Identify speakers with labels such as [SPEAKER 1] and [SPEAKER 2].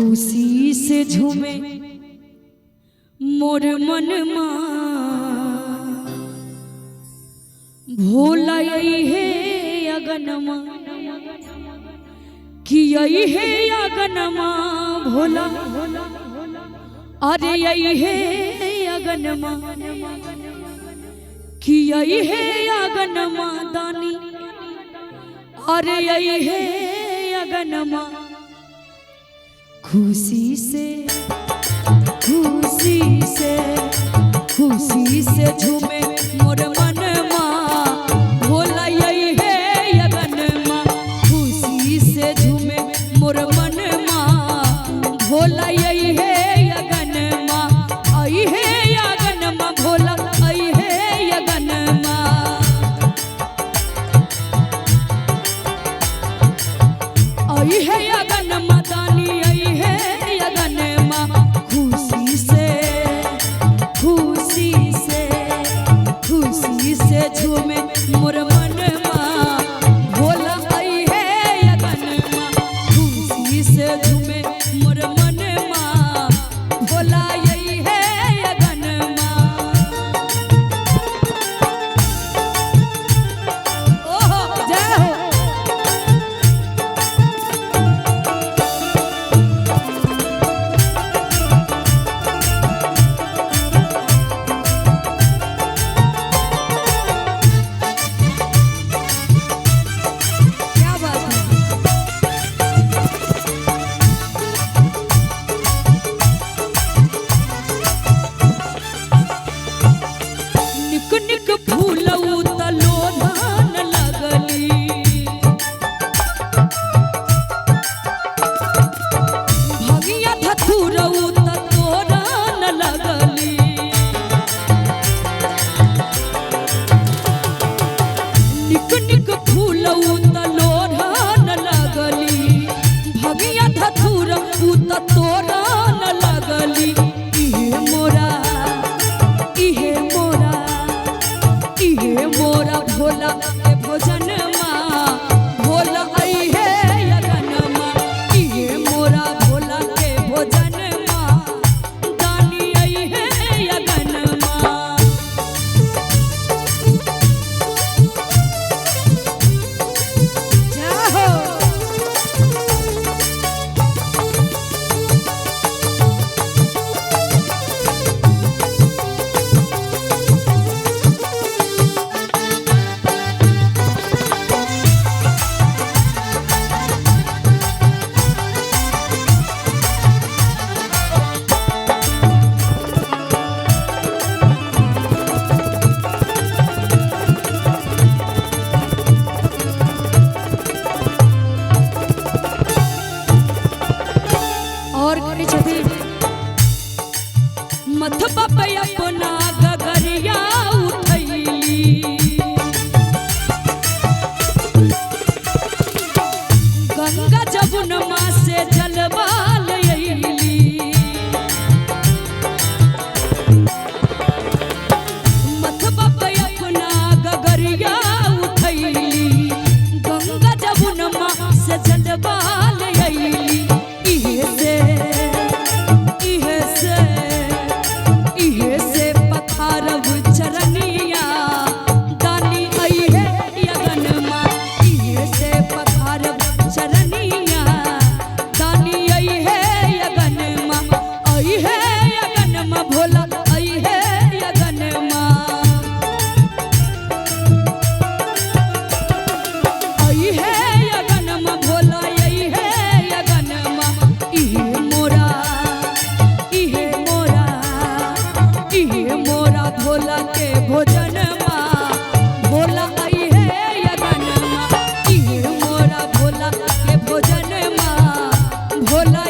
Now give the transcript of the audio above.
[SPEAKER 1] खुशी से झूमे मोर मनमा भोला हे अगनमा कि हे अगनमा भोला अरे हे अगनमा कि हे अगनमा दानी अरे हे अगनमा खुशी से खुशी से खुशी से झूमे मोर मनमा भोला हे अगनमा खुशी से झूमे मोर मनमा भोला हे अगनमा आई हे अगनमा भोला आई हे अगनमा आई हे अगनमा दानी आई हे अगनमा खुशी से खुशी से खुशी से झूमे मोर मनमा भोला आई हे अगनमा खुशी से झूमे मोर मनमा भोला आई हे अगनमा। ओहो जय हो। क्या बात है। निक निक फूल लोधान लगली भगिया धतूर तोरन लगली निक निक फूल लोधान लगली भगिया धतूर तोरन लगली इहे मोरा इहे मोरा इहे मोरा भोला के भोजन मा भोला आई हे अगनमा इहे मोरा भोला के भोजन मा दानी आई हे अगनमा। जय हो। और कहै छथिन मथबा पे अपना गगरिया उठैली गंगा जमुनमा से जलवा लैली मथबा पे अपना गगरिया उठैली गंगा जमुनमा से जलवा लैली इहे से इहे से इहे से पखारब चरनिया दानी आई हे अगनमा इहे से पखारब चरनिया दानी आई हे अगनमा आई हे अगनमा भोला आई हे अगनमा आई हे अगनमा भोला आई हे अगनमा इहे मोरा इहे मोरा इहे मोरा भोला के भोजनमा भोला आई हे अगनमा इहे मोरा भोला के भोजनमा भोला।